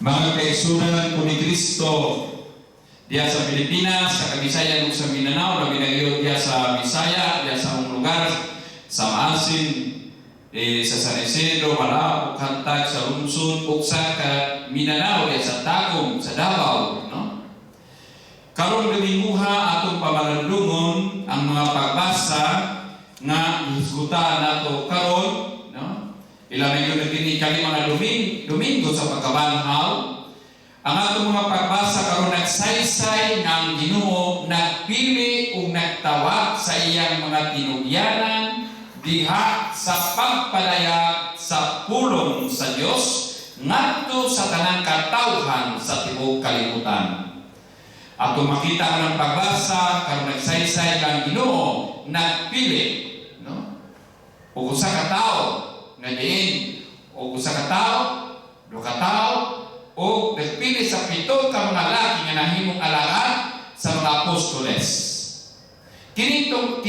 Mga kaigsuonan ko ni Kristo diha sa Pilipinas, sa Kabisayan ug sa Mindanao, labi na gyud diha sa Bisaya, diha sa among lugar, sa Maasin, sa San Isidro, Malabo, Kantag, sa Lungsod, ug sa Mindanao, diha sa Tagum, sa Davao, no? Karong Dominguha, atong pamalandungon ang mga pagbasa nga gihisgutan nato karon, no? Ila na gyud kini ikalima nga Domingo sa pagkabanhaw. Ang atong mga pagbasa karon nagsaysay nga ang Ginoo nagpili ug nagtawag sa iyang mga tinugyanan diha sa pagpadayag sa pulong sa Dios ngadto sa tanang katawhan sa tibuok kalibutan. Atong makita ang pagbasa karon, nagsaysay kang Ginoo nagpili, no, og usa ka tawo nga diin og usa ka tawo, duha ka tawo, o nagpili sa pito ka mga laki nga nahimong alagad sa mga apostoles. Kini tungod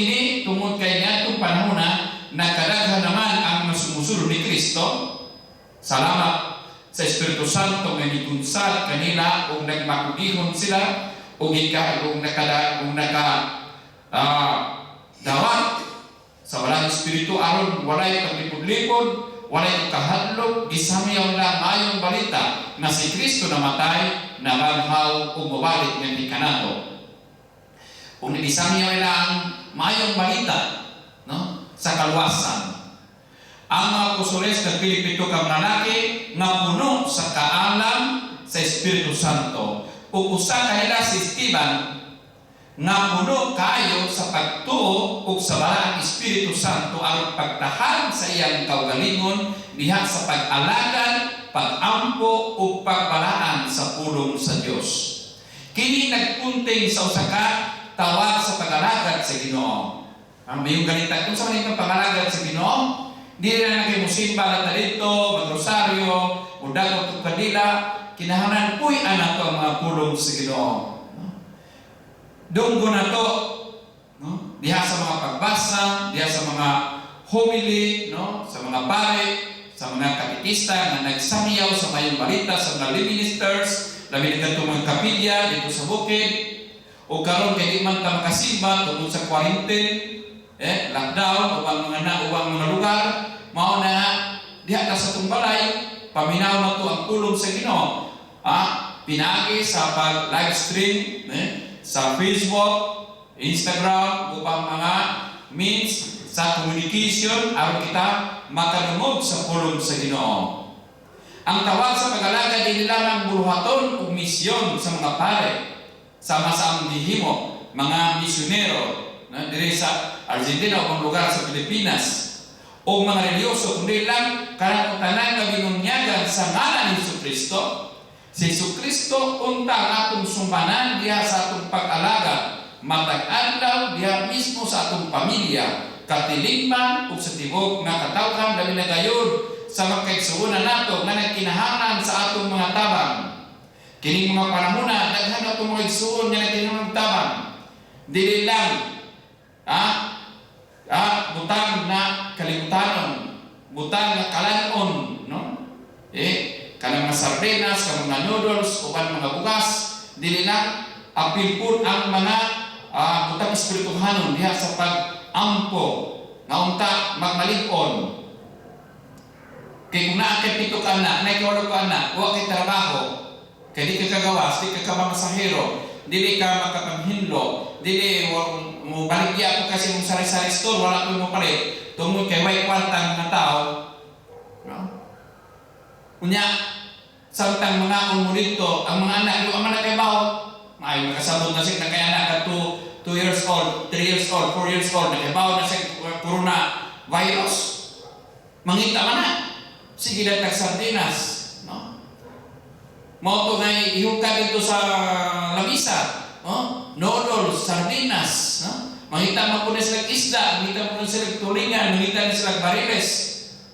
kay niadtong panahon na nagkadaghan naman ang mga sumusunod ni Kristo. Salamat sa Espiritu Santo nga mikunsad kanila ug nagmakugihon sila ug ika ug nakada ug naka dawat sa Balaang Espiritu aron walay paglipod-lipod, walay kahadlok, gisangyaw nila maayong balita nga si Kristo namatay, nabanhaw ug mobalik nga kanato. Ug gisangyaw nila ang maayong balita, no, sa kaluwasan. Ang mga apostoles nagpili pito ka mga lalaki nga puno sa kaalam sa Espiritu Santo. Ug usa kanila si Esteban nga puno kaayo sa pagtuo ug sa Balaang Espiritu Santo aron pagtahag sa iyang kaugalingon diha sa pag-alagad, pag-ampo ug pagbalaan sa pulong sa Dios. Kini nagpunting sa usa ka tawag sa pag-alagad sa Ginoo. Ang mayong ganita, kung sa man itong pag-alagad sa Ginoo, di na lang kay musimba lang ta dito, magrosaryo, mudagot og kandila, kinahanglan puy-an nato ang mga pulong sa Ginoo. No? Dunggo na to, no? Diha sa mga pagbasa, diha sa mga homily, no? Sa mga pare, sa mga katekista nga nagsangyaw sa mayong balita, sa mga lay ministers, labi na kadtong mga kapilya dito sa bukid, o karon kay di man ta makasimba tungod sa quarantine, lockdown ubang mga na ubang mga lugar, mao na diha ta sa atong balay, paminaw na to ang pulong sa Ginoo. Pinaagi sa pag live stream, sa Facebook, Instagram, upang mga means sa communication aron kita makadungog sa pulong sa Ginoo. Ang tawag sa pag-alagad dili lamang buluhaton ug misyon sa mga pare sama sa among gihimo mga misyonero na diri sa Argentina o lugar sa Pilipinas o mga religyoso, kundi lang kanang tanan nga binunyagan sa ngalan ni Hesus Kristo. Si Hesus Kristo unta ang atong sumbanan diha sa atong pag-alagad matag adlaw diha mismo sa atong pamilya, katilingban ug sa tibuok nga katawhan, labi na gayud sa mga kaigsuonan nato nga nagkinahanglan sa atong mga tabang. Kining mga panahona, daghan atong mga igsuon nga nagkinahanglan tabang. Dili lang butang na kalimutanon, butang na kalanon, no? Kanang mga sardinas, kanang mga noodles, uban mga bugas, dili lang, apil pud ang mga butang espirituhanon diha sa pag-ampo nga unta magmalig-on. Kay kung naa kay pito ka anak, naa kay walo ka anak, wa kay trabaho, kay di ka kagawas, di ka kamasahero, dili ka makapanghinlo, dili mo baligya ko kasi mong sari-sari store, wala ko mo palit, tungod kay way kwarta ang mga tao. No? Unya, samtang mga mo dito, ang mga anak, yung mga kay bawo, ay makasabot na siya na kay anak ka 2 years old, 3 years old, 4 years old, nakabaw na siya corona virus. Mangita man na. Sige lang tag sardinas, no? Mao to nga ihukad dito sa lamisa, no? Noodles, sardinas, no? Mangita man po na sila isda, mangita po na sila tulingan, mangita na sila bariles,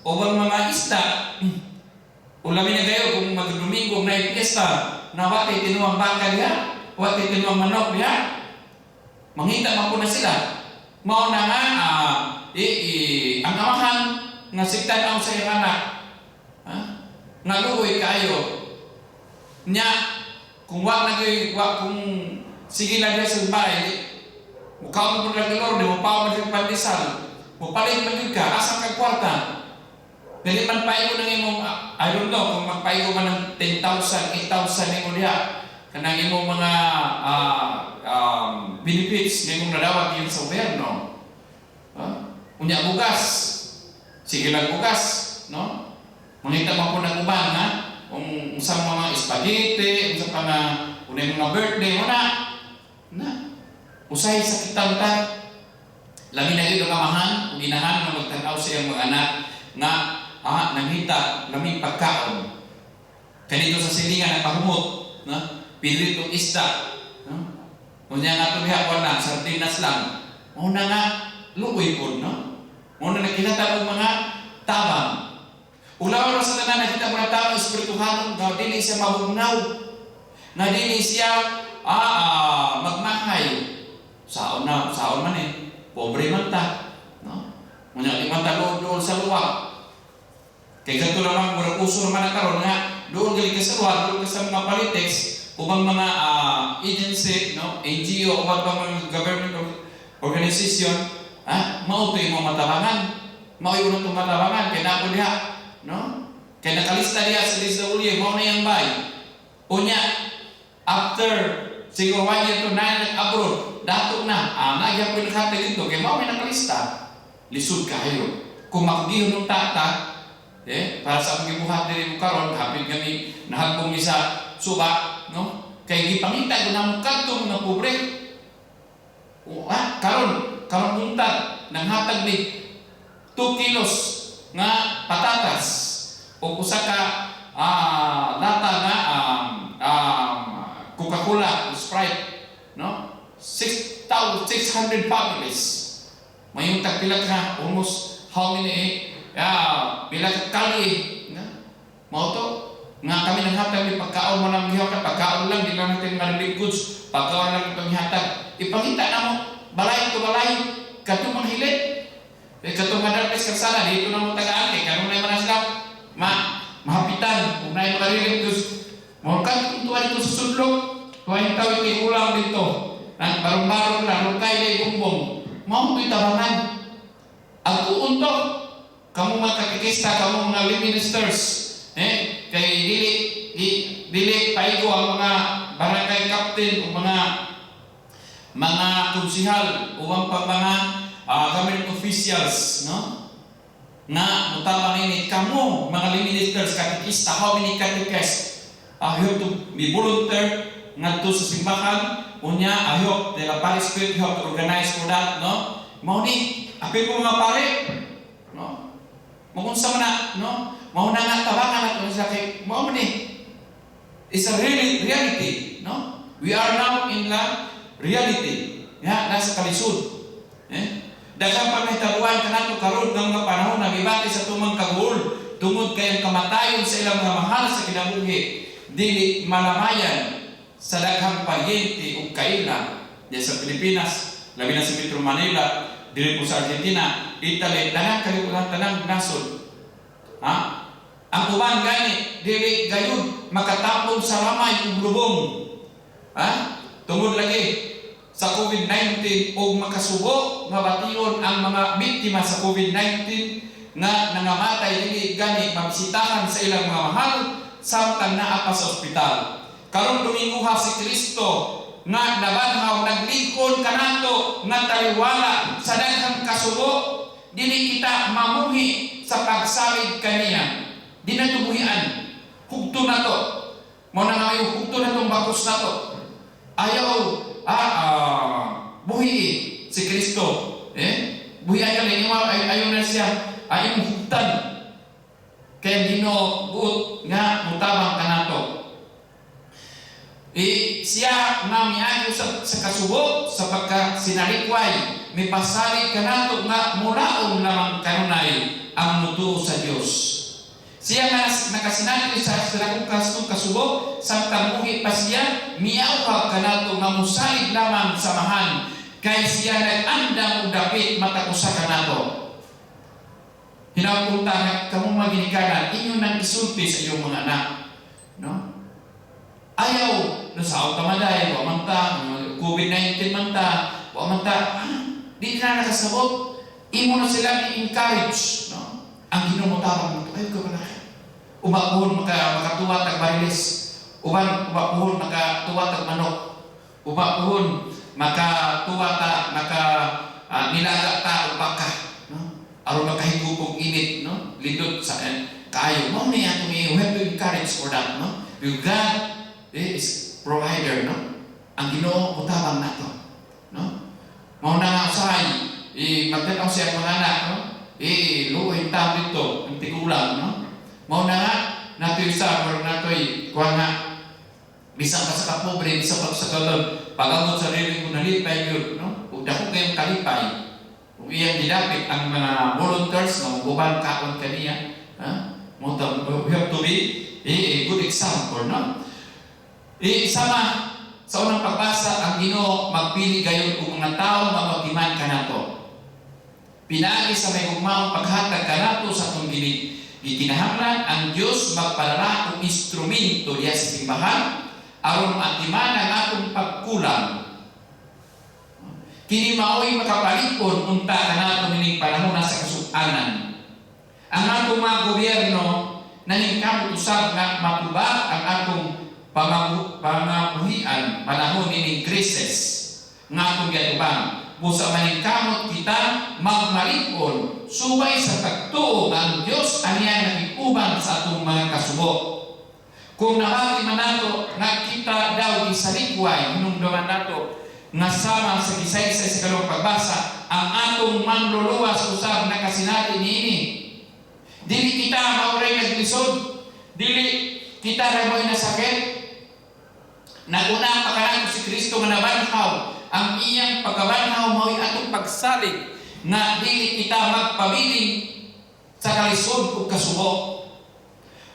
o bang mga isda. Ulami na kayo kung magdomingo na piyesta, na watay tinuang baka diha, watay tinuang manok diha. Mangita man po na sila. Mao na nga, ang amahan nga sigtan sa iyang anak, ha? Nga luoy kayo. Nya kung wa na gyud wa, kung sige lang sa balay, mukaon mo lang Lord, mo pa mo pandesal. Mupalit man gyud ka, asa kag kwarta? Dili man paigo ng imong, I don't know, kung magpaigo man ng 10,000, 8,000 nimo diha, kanang imong mga benefits nga imong nadawat yun sa gobyerno. Ha? Unya bugas. Sige lang bugas, no? Mangita mo po ng uban, ha? Kung unsa mga spaghetti, unsa pa nga unay mga birthday mo na. Na. Usay sakitan ta. Labi na gyud ang amahan ug inahan nga magtan-aw sa iyang mga anak nga nangita laming pagkaon. Kanito sa silingan ang pahumot, no? Pilit og isda, no? Unya nga to diha wala sardinas lang. Mao na nga luoy pod, no? Mao na nakita og mga tabang. Ulaw ra sa tanan, nakita mo na tao espirituhanon nga dili siya mabugnaw. Nga dili siya magmahay. Saon na, saon man eh. Pobre man ta, no? Unya di man ta doon sa luwak. Kay ganito naman, murag uso naman ang karon nga doon gali ka sa luwak, doon ka sa mga politics, ubang mga agency, no, NGO, ubang pa mga government organization, mao to imong matabangan. Mao yung unang matabangan kay nako diha, no? Kay nakalista diha sa DSWD, mao na yang bay. Unya, after siguro one year to nine abroad, dato na, nagyapon nakatag dito, kay mao may nakalista. Lisod kayo. Kung makugihon ng tata, para sa akong gibuhat diri mo karon, hapit kami nahagbong mi sa suba, no? Kay gipangita ko namo kadto mga pobre. O, karon, karon buntag nanghatag ni 2 kilos nga patatas o usa ka lata nga Coca-Cola, Sprite, no? 6,600 families. Mayong tagpila ka, almost how many eh? Pila ka kali na? Mao to nga kami nanghatag ni pagkaon mo nang gihatag, pagkaon lang, di lang natin ma-relief goods, pagkaon lang itong gihatag. Ipangita na mo balay to balay kadtong manghilit eh, katong nga kalsada dito na mo tagaan kay kanunay man na sila ma mahapitan kung naay mga relief goods mo kadtong tuwa dito sa sudlok, tuwa tawid kay ulam dito nang barong-barong na rukay na bumbong. Mao to'y tabangan ang tuon to kamo mga katekista, kamo mga lay ministers, eh, kay dili dili paigo ang mga barangay captain o mga konsihal o ang pang mga government officials, no? Nga mutabang ini kamo mga lay ministers, katekista, how many catechists you have to be volunteer ngadto sa simbahan. Unya, I hope the parish spirit, you have to organize for that, no? Mao ni apil ko mga pare, no? Magunsa man na, no? Mao na nga tabangan nato sa kay mao man ni. It's a really reality, no? We are now in the reality. Ya, nasa kalisod. Eh? Daghang pangahitabuan kanato karon nga mga panahon na gibati sa tumang kaguol tungod kay ang kamatayon sa ilang mga mahal sa kinabuhi dili malamayan sa daghang paryente ug kaila diya sa Pilipinas, labi na sa Metro Manila, dili po sa Argentina, Italy, tanang kalibutan, tanang nasod. Ha? Ang uban gani dili gayud makatapon sa lamay ug lubong. Ha? Tungod lagi sa COVID-19 o makasubo nga bation ang mga biktima sa COVID-19 nga nangamatay dili gani mabisitahan sa ilang mga mahal samtang naa pa sa ospital. Karong Domingo ha, si Kristo nga nabanhaw naglikon kanato nga taliwala sa daghang kasubo dili kita mamuhi sa pagsalig kaniya. Di na tumuhian. Hugto na to. Mao na nga yung hugto na tong bakos na to. Ayaw buhi si Kristo. Eh? Buhi ayaw na ay, ayaw na siya. Ayaw hugtan. Kaya Ginoo buot nga mutabang kanato. Eh, siya nga miagi sa kasubo sa pagka sinalikway, mipasalig kanato nga mulaom lamang kanunay ang mutuo sa Dios. Siya nga nakasinati sa dakong kasong kasubo, samtang muhi pa siya, miawhag kanato nga musalig lamang sa Amahan, kay siya nag-andam og dapit matag usa kanato. Hinapunta nga kamo mga ginikanan, inyo nang isulti sa inyong mga anak. No? Ayaw, nasaw ta maday, wa man ta, COVID-19 man ta, wa man ta, ah, di na nakasabot. Imo na sila i-encourage, no? Ang Ginoo motabang mo, ayaw kabalaka. Uba puhon makatuwa tag bariles. Uban uba puhon makatuwa tag manok. Uba puhon makatuwa ta maka nilaga ta og baka, no? Aron makahigop og init, no? Lindot sa kaayo. Mao ni atong we have to encourage for that, no? Because God is provider, no? Ang Ginoo motabang nato, no? Mao na nga usahay, magtan-aw siya mga anak, no? Luoy tao dito, ang tigulang, no? Mao na nga, natoy sa, or natoy, kuha nga, bisan pa sa kapobre, bisan pa sa kalon, pag-amot sa sarili ko nalipay yun, no? Ug dako kayong kalipay. Kung iyang gidapit ang mga volunteers nga uban kaon kaniya, ha? Mo we have to be a good example, no? Sama sa unang pagbasa, ang Ginoo magpili gayon og mga tawo nga magtiman kanato. Pinaagi sa may gugmaong paghatag kanato sa atong gikinahanglan, ang Dios magpadala og instrumento diha sa simbahan aron maatiman ang atong pagkulang. Kini mao'y makapalipon unta kanato nining panahon sa kasug-anan. Ang atong mga gobyerno naningkamot usab nga matubag ang atong pangabuhian panahon nining krisis nga atong giatubang. Busa maningkamot kita magmalipon subay sa pagtuo nga ang Dios aniya nakiuban sa atong mga kasubo. Kung nabati man nato nga kita daw gisalikway, hinumduman nato nga sama sa gisaysay sa ikalawang pagbasa, ang atong manluluwas usab nakasinati niini. Dili kita maoray naglisod, dili kita ra mo'y nasakit. Naguna pa kanato si Kristo nga nabanhaw. Ang iyang pagkabanhaw mao'y atong pagsalig nga dili kita magpabilin sa kalisod ug kasubo.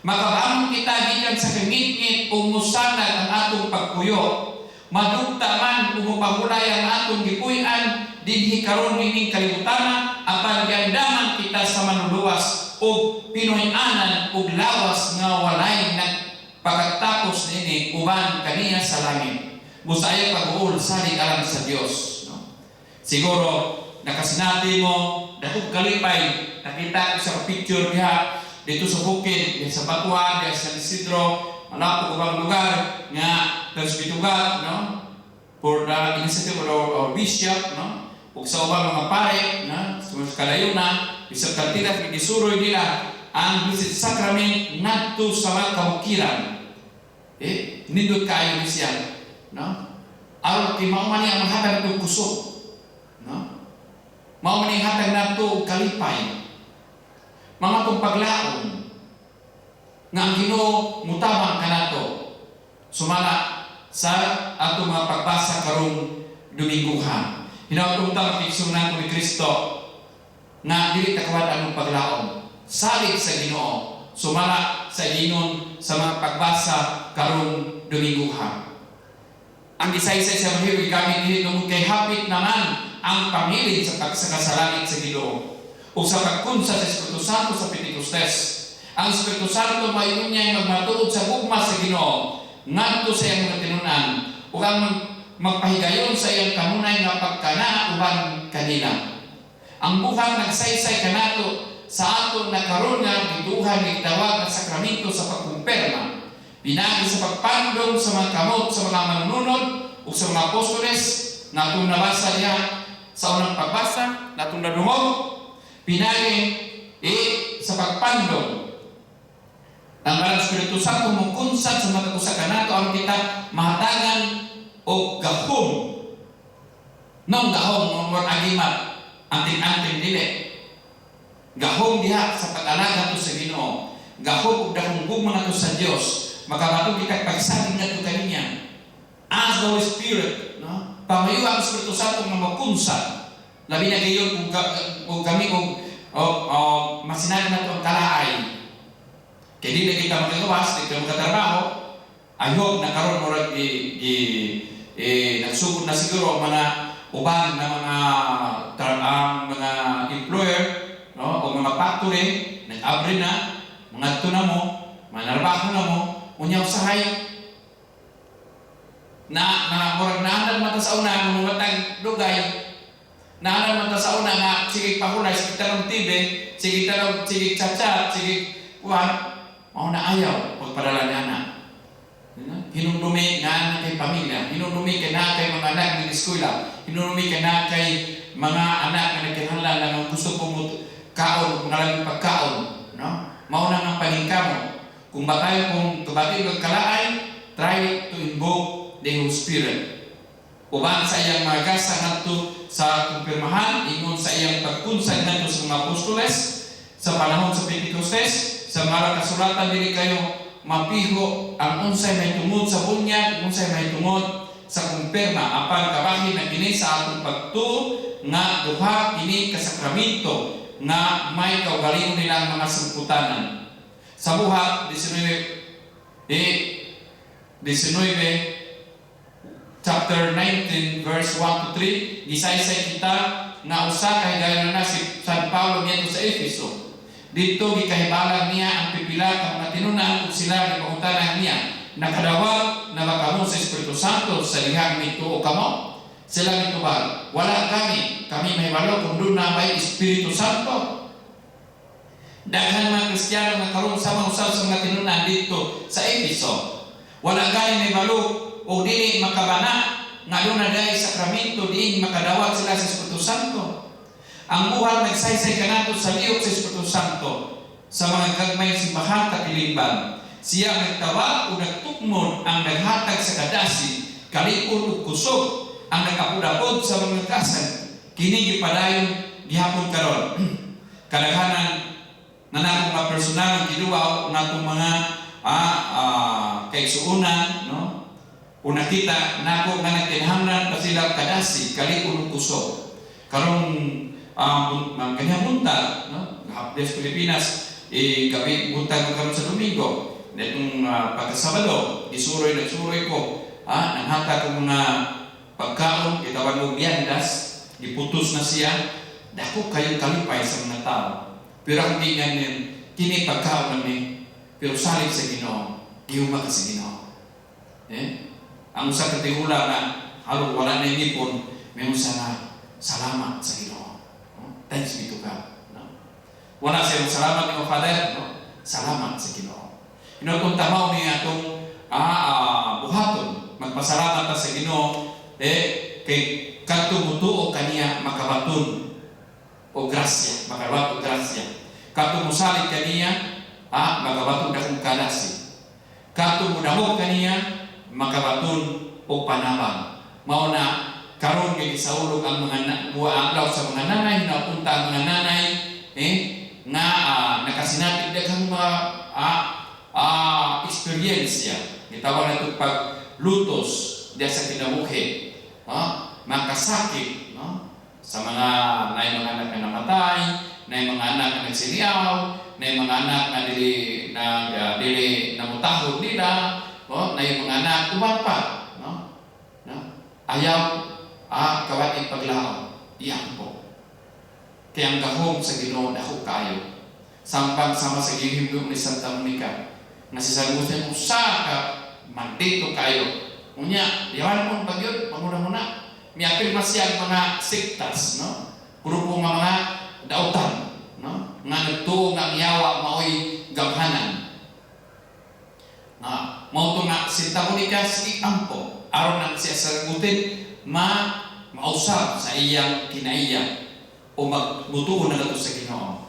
Makabangon kita gikan sa kangitngit ug musanag ang atong pagpuyo. Madugta man ug mupahulay ang atong gipuy-an dinhi karon nining kalibutana, apan giandaman kita sa manluluwas ug pinuy-anan ug lawas nga walay nagpakatapos niini uban kaniya sa langit. Busa ayaw pag-uol, salig alang sa Dios, no? Siguro nakasinati mo dakong kalipay, nakita ko sa picture diha dito sa bukid, diha sa Batuan, diha sa San Isidro, malapit ubang lugar nga Presbytugat, no? For the initiative of our bishop, no? Ug sa ubang mga pare, no? Sa kalayuna, bisag kantila gisuroy nila ang Blessed Sacrament ngadto sa mga kabukiran. Nindot kaayo ni siya, no? Aron kay mao man ni ang maghatag nato kusog, no? Mao man ni hatag nato og kalipay. Mga tong paglaom nga ang Ginoo mutabang kanato sumala sa atong mga pagbasa karong Dominguha. Hinaot unta makigsuonan ko ni Kristo nga dili ta kawad anong paglaom. Salig sa Ginoo sumala sa ginon sa mga pagbasa karong Dominguha. Ang gisaysay sa Ebanghelyo gamit dinhi tungod kay hapit naman ang pangilin sa pagsaka sa langit sa Ginoo o sa pagkunsa sa Espiritu Santo sa Pentecostes. Ang Espiritu Santo may unyay magmatuod sa gugma sa Ginoo ngadto sa iyang mga tinunan ug ang magpahigayon sa iyang kanunay nga pagkana uban kanila. Ang buhat nagsaysay kanato sa ato na karon nga gituhan gitawag nga sakramento sa pagkumpirma. Pinaagi sa pagpandong sa mga kamot sa mga manununod ug sa mga apostoles nga atong nabasa diha sa unang pagbasa, na atong nadungog, pinaagi sa pagpandong ang Banal Espiritu Santo mukunsad sa mga usa kanato ang kita mahatagan og gahom. Nong gahom mo agimat anting-anting dili. Gahom diha sa pag-alaga to sa Ginoo. Gahom ug dakong gugma nato sa Dios. Makabaton kita pagsalig nato kaniya. As the Holy Spirit, no? Pamayo ang Espiritu Santo nga magkunsad. Labi na gayon kung kami kung o masinag nato ang kalaay. Kay di na kita makagawas, di kita makatrabaho. I hope na karon murag gi, gi nagsugod na siguro ang mga uban na mga ang mga employer, no, o mga factory nag-abre na, mangadto na mo, manarbaho na mo, unya usahay Na na murag naanad man ta sa una nga matag dugay. Naanad man ta sa una nga sige pahulay, sige tan-og TV, sige tan-og, sige chat-chat, sige kuan, mao na ayaw pagpadala niya na. Hinumdumi nga na kay pamilya, hinumdumi kay na kay mga anak ng eskwela, hinumdumi kay na kay mga anak nga nagkinahanglan lang ang gusto po mo kaon, mga labing pagkaon, no? Mao na nga paningkamot. Kung batayo, kung kabati og kalaay, try to invoke the Holy Spirit. Uban sa iyang mga gasa ngadto sa kumpirmahan, ingon sa iyang pagkunsag ngadto sa mga apostoles sa panahon sa Pentecostes, sa mga kasulatan, dili kayo mapiho ang unsay may tungod sa bunyag, unsay may tungod sa kumpirma, apan kabahin na kini sa atong pagtuo nga duha kini ka sakramento nga may kaugalingon nilang mga sangputanan. Sa Buhat 19 19, chapter 19 verse 1 to 3, gisaysay kita nga usa ka higayon na si San Paulo niadto sa Efeso. Dito gikahibalan niya ang pipila ka mga tinunan ug sila gipangutana niya, "Nakadawat na ba kamo sa Espiritu Santo sa dihang mituo kamo?" Sila mitubag, "Wala kami mahibalo kung duna may Espiritu Santo." Daghan mga Kristiyano nga karon sama usab sa mga tinunan dito sa Efeso. Wala gani mahibalo o dili makabana nga duna diay sakramento diin makadawat sila sa Espiritu Santo. Ang Buhat nagsaysay kanato sa liok sa Espiritu Santo sa mga gagmay simbahan katilingban. Siya ang nagtawag o nagtukmod, ang naghatag sa kadasi, kalig-on ug kusog, ang nagapod-apod sa mga kasal. Kini gipadayon gihapon karon. Kadaghanan na nakong mga personal ang giduaw natong mga kaigsuonan, no? O nakita nako nga nagkinahanglan pa sila kadasi, kalig-on ug kusog. Karong kanyang buntag, no? Half day sa Pilipinas, eh, gabi buntag man karon sa Domingo. Netong pagkasabado, gisuroy nagsuroy ko, nanghatag ko mga pagkaon, gitawag mo biyandas, giputos na siya, dako kayong kalipay sa mga tao. Pero ang gingan kini pagkaon lang ni, pero salig sa Ginoo, gihuma ka sa Ginoo. Eh? Ang usa ka tigulang nga halo wala na ngipon, may usa nga salamat sa Ginoo. No? Thanks be to God. No? Wala siya salamat ni Father, no? Salamat sa Ginoo. Ino kung tamaw niya atong buhaton, magpasalamat ta sa Ginoo eh kay kadto mutuo kaniya makabaton o grasya, makabaton grasya. Kadto mosalig kaniya, makabaton dakong kadasi. Kadto modamog kaniya, makabaton og panabang. Mao na karon kay gisaulog ang mga adlaw sa mga nanay, napunta ang mga nanay eh nga nakasinati daghang mga eksperyensya. Gitawag nato paglutos diya sa kinabuhi. No? Makasakit, no? Sa mga naay mga anak na namatay, naay mga anak na nagsiliaw, naay mga anak na dili namutahod nila, no? Naay mga anak uban pa, no? No? Ayaw kawat paglaom, iyang po. Kaya ang gahom sa Ginoo dako kayo. Sampang sama sa gihimdog ni Santa Monica nga si San Agustin usa ka mandito kayo. Unya, yawan mo pagyud panguna-una. Miapil man siya ang mga sektas, no? Grupo nga mga dautan, no? Nga nagtuo nga ang yawa maoy gamhanan. Nga mao to nga Santa Monica sige ampo aron nang siya sa Agustin ma mausab sa iyang kinaiya o magmutuo na kato sa Ginoo.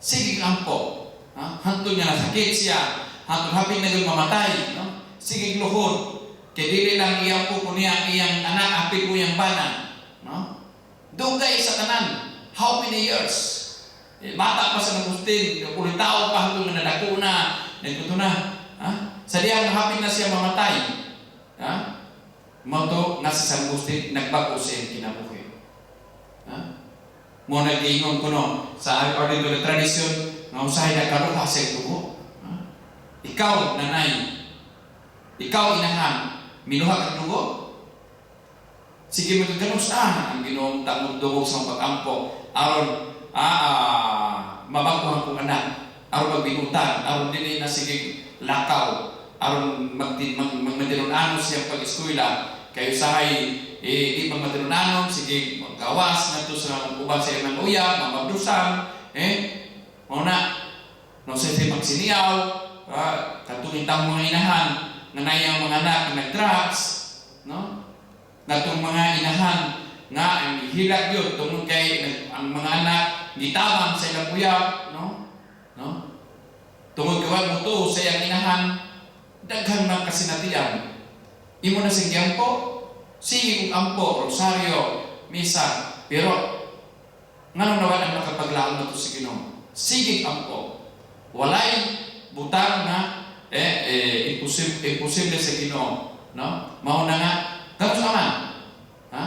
Sige ampo, ha? Hantod nga nasakit siya, hantod hapit na gyud mamatay, no? Sige luhod. Kay dili lang iyang po niya ang iyang anak, apil po iyang bana, no? Dugay sa tanan. How many years? Eh, bata pa sa Agustin, ulitaw pa hanggang nga nadako na, nagkuto na. Ha? Sa diyang hapit na siya mamatay. Ha? Mao to nga si San Agustin nagbago sa iyang kinabuhi. Ha? Mo nag-ingon ko no, sa according to the tradition, nga usahay nagkaluha sa iyang dugo. Ha? Ikaw, nanay, ikaw, inahan, miluha kag dugo. Sige, magaganos na ang Ginoong tamong dugo sa pag-ampo aron mabago ang kong anak, aron magbinutan, aron dili na sige lakaw. Aron magmatinunanon siyang pag-eskwela kay usahay eh, di pa matinunanon, sige maggawas ngadto sa uban sa iyang uyab, mamabdusan, eh mao na, no, sa magsiniyaw, katong itang mga inahan nga naayang mga anak nga nag-drugs, no, ngatong mga inahan nga ang hilak yun tungod kay ang mga anak gitabang sa ilang uyab, no, tungod kay wa motuo sa iyang inahan. Daghan mga kasinatian. Imo na sing giampo, sige kung ampo, rosaryo, misa, pero nganong nawala ang makapaglaom na to sa Ginoo? Sige ampo, walay butang na eh, imposible, imposible sa Ginoo, no? Mao na nga ganun sa man, ha,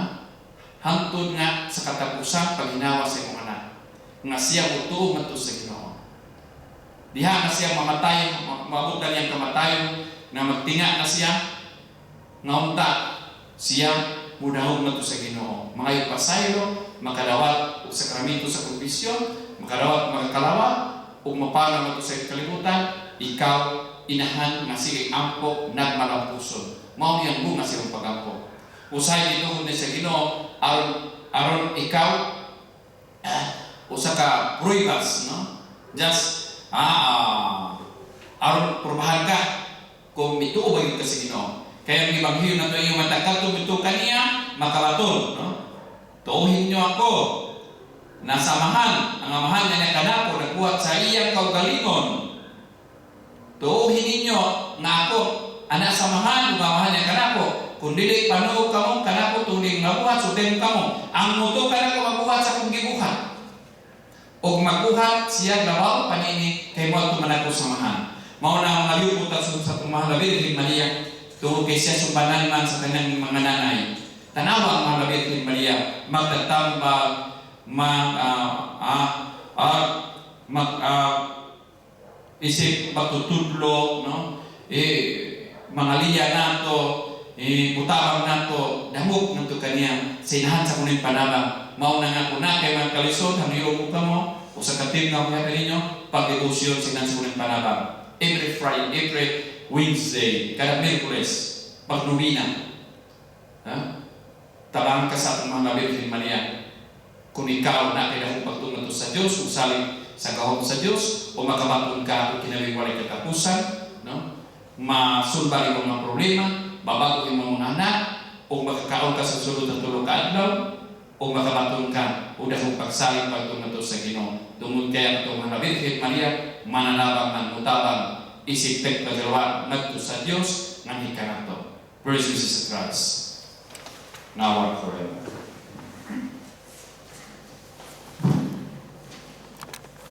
hangtod nga sa katapusan paghinawa sa imong anak nga siya motuo ngadto sa Ginoo. Diha nga siya mamatay, maabot na niyang kamatayon na magtinga na siya, nga unta siya mudahog ngadto sa Ginoo, mga pasaylo, makadawat og sakramento sa kumbisyon, makadawat, makakalawat ug mapana ngadto sa kalibutan. Ikaw, inahan nga sige ampo, nagmalampuson, mao niyang bunga sa imong pagampo. Usahay gituhod ni sa Ginoo aron aron ikaw usa ka pruebas, no, just aron purbahan ka kung mituo ba gyud ka sa Ginoo. Kaya ang ebanghelyo nato iyong matag kadto mituo kaniya makabaton, no? "Tuuhin niyo ako nasa Amahan, ang Amahan nga niya kanako nagbuhat sa iyang kaugalingon. Tuuhin ninyo nga ako ana sa Amahan ug ang Amahan niya kanako. Kung dili panuog kamo kanako tuling mabuhat, suten kamo. Ang mutuo kanako mabuhat sa akong gibuhat. Ug magbuhat siya labaw panini kay moadto man ako sa Amahan." Mao na ang malipot at sa atong mahal na Birhen Maria tungod kay siya sumbanan man sa kanyang mga nanay. Tanawa ang mahal na Birhen Maria, magtatambag, mag mag isip magtutudlo, no, eh mga liya nato, eh butabang nato, damok nato kaniya sa inahan sa kuning panabang. Mao na nga kung na kay mga kalisod, hangyo ko kamo usa ka tip nga mo ninyo, pagdebosyon sa inahan sa kuning panabang every Friday, every Wednesday, kada Miyerkules, pagnobina, ha, tabang ka sa atong mga Birhen Maria kung ikaw na kay pagtungo sa Dios, kung salig sa gahom sa Dios o makabaton ka og kinabuhi walay katapusan, no, masulbar imong mga problema, mabago imong mga anak, o makakaon ka sa sulod ng 3 ka adlaw, o makabaton ka og dakong pagsalig pagtungo sa Ginoo tungod kay ang atong mga Birhen Maria mananabang man, mutabang isip tagpagalawa ngadto sa Dios nga kanato. Praise Jesus Christ. Now and forever.